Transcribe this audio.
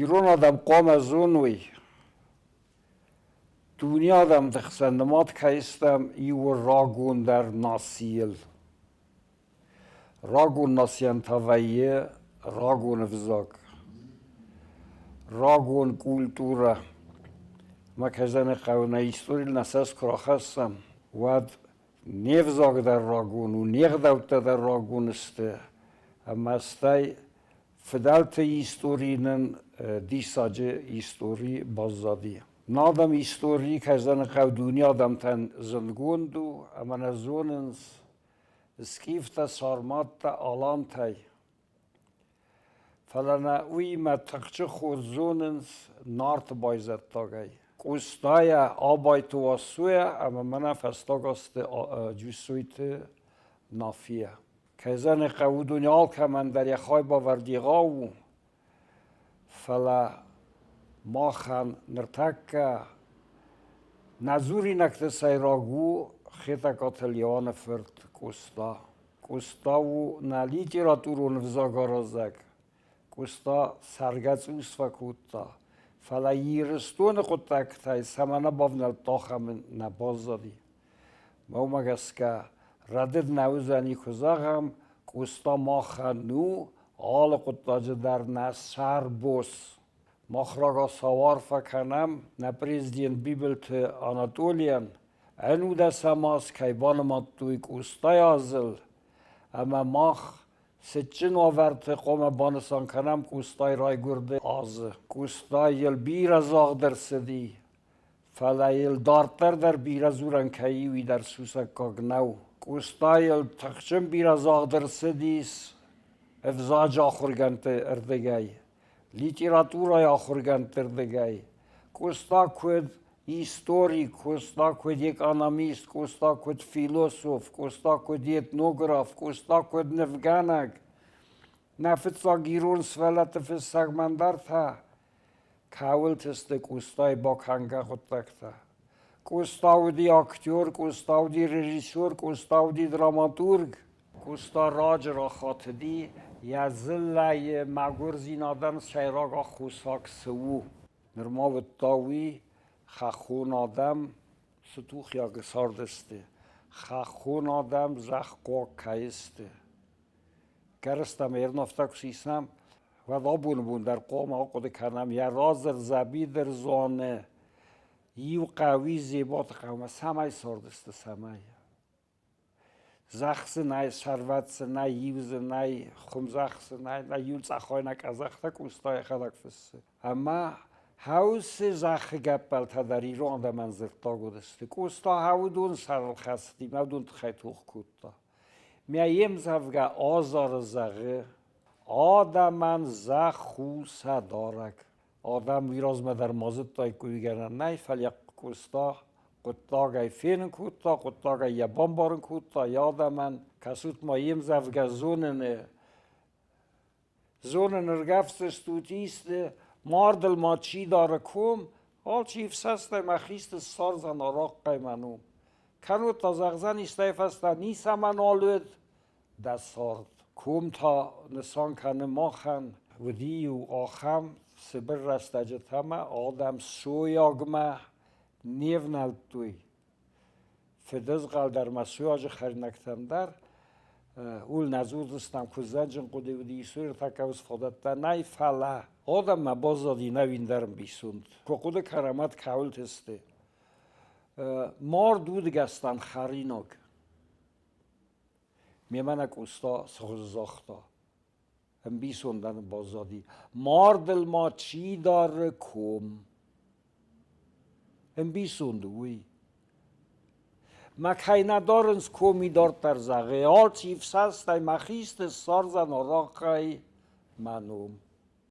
Ирон адӕм хъуамӕ зоной, дуне адӕмты хсӕн нымад кӕй стӕм иу рагондӕр нацийыл. Рагон нацийӕн та вӕййы рагон ӕвзаг, рагон культурӕ. Мӕ кӕй зӕгъын хъӕуы, нӕ историйыл нӕ цӕст куы рахӕссӕм, уӕд не взаг дӕр рагон у, не гъдӕуттӕ дӕр рагон сты, ӕмӕ стӕй фыдӕлты истори нын диссаджы истори баззади. Нӕ адӕм истори, кӕй зӕгъын хъӕуы, дуне адӕмтӕн зындгонд у ӕмӕ нӕ зонынц скифтӕ, сарматтӕ, алантӕй. Фӕлӕ нӕ уыимӕ тыхджын хорз зонынц Нарты байзӕддагӕй. Къостайӕ, Абайты Уассойӕ ӕмӕ мӕнӕ фӕстаг азты Джусойты Нафийӕ. Кӕй зӕгъын хъӕуы, уыдон алкӕмӕн дӕр йӕ хайбавӕрд егъау у, фӕлӕ махӕн ныртӕккӕ нӕ дзуринӕгты сӕйраг у Хетӕгкаты Леуаны фырт Къоста. Къоста у нӕ литературон ӕвзагаразӕг. Къоста цӕргӕ цъус фӕкодта, фӕлӕ Ирыстоны хъуыддӕгтӕй цӕмӕ нӕ бавнӕлдта, ахӕм ын нӕ баззади. Мӕумӕ гӕсгӕ, рӕдыд нӕ уыдзӕни, куы зӕгъӕм, Къоста махӕн у алы хъуыддаджы дӕр нӕ сӕрбос. Мах рагацау арфӕ кӕнӕм нӕ президент Бибылты Анатолийӕн, ӕнудӕсӕм аз кӕй банымадтой Къостайы азыл, ӕмӕ мах цытджын уавӕрты хъуамӕ банысан кӕнӕм Къостайы райгуырды азы. Къостайыл бирӕ загъд ӕрцыди, фӕлӕ йыл дарддӕр дӕр бирӕ дзурӕн кӕй и, уый дӕр сусӕггаг нӕу. Къостайыл тыхджын бирӕ загъд ӕрцыдис ӕвзаджы ахуыргӕндты ӕрдыгӕй, литературӕйы ахуыргӕндты рдыгӕй. Къоста куыд историк, Къоста куыд экономист, Къоста куыд философ, Къоста куыд этнограф, Къоста куыд нывгӕнӕг. Нӕ фыццаг ирон сывӕллӕтты фыссӕг мӕн дӕр та кӕуылты сты Къостайы бакӕнгӕ хъуыддӕгтӕ. Къоста уыди актер, Къоста уыди режиссер, Къоста уыди драматург. Къоста раджы рахатыди, йӕ дзыллӕйы мӕгуырдзинадӕн сӕйраг аххосаг цы у. Нырма уыдта уый, хӕххон адӕм цы тухиаг цардысты, хӕххон адӕм зӕххъуаг кӕй сты. Кӕрыстӕм ӕрнафтӕ куы сисӕм, уӕд абоны бон дӕр хъуамӕ ахъуыды кӕнӕм, йӕ радзырд дзӕбидыр зоны иу хъӕуи Зеботы хъӕумӕ цӕмӕй цардысты, цӕмӕй. Зӕхх дзы нӕй, сӕрвӕт дзы нӕй, иу дзы нӕй, хуымзӕхх дзы нӕй, нӕ иу цъӕхойнаг къӕдзӕхтӕ Къоста йӕхӕдӕг фыссы. Ӕмӕ хӕусы зӕххы гӕппӕлтӕ дӕр ирон адӕмӕн дзырддаг уыдысты. Къоста уыдон сӕрыл хӕцыди, мӕ уыдон тыххӕй тох кодта. Мӕ йе мдзӕвгӕ азары зӕгъы, адӕмӕн зӕхх у сӕ дарӕг. Адӕм уый размӕ дӕр ма зыдтаиккой уый гӕнӕн нӕй, фӕлӕ Къоста хъуыддагӕй фенын кодта, хъуыддагӕй йӕ бамбарын кодта йӕ адӕмӕн. Кӕсут ма йе мдзӕвгӕ зоныны зонын ӕргӕвддзыстут исты, мардыл ма чи дары ком, алчи ӕфсӕстӕй мӕ хисты ссардзӕн арахъхъӕй мӕ ном. Кӕннод та зӕгъдзӕн истӕй фӕстӕ ницӕмӕн нал уыд дӕ цард. Ком та нысан кӕны махӕн, уыди-иу ахӕм цыбыр рӕстӕджытӕ мӕ адӕм сойагмӕ не внӕлдтой. Фыдызгъӕл дӕр ма сойаджы хӕринӕгтӕм дӕр ууыл нӕ дзурдзыстӕм, куыдзӕджын хъуыды уыди, исуйртӕ фадӕттӕ нӕй, фӕлӕ адӕммӕ баззади нӕуиндӕр ӕмбисонд. Куы хъуыды кӕнӕм, кӕуылты сты. Мард удгӕстӕн хӕринаг. Мемӕ нӕ Къоста цы хуызы загъта? Ӕмбисондӕн баззади. Мардыл ма чи дары ком? Ӕмбисонд у уый. Мӕ кӕй нӕ дарынц коми дарддӕр зӕгъы, алчи фсӕстӕй мӕ хисты ссардзӕн арахъхъӕй мӕ ном.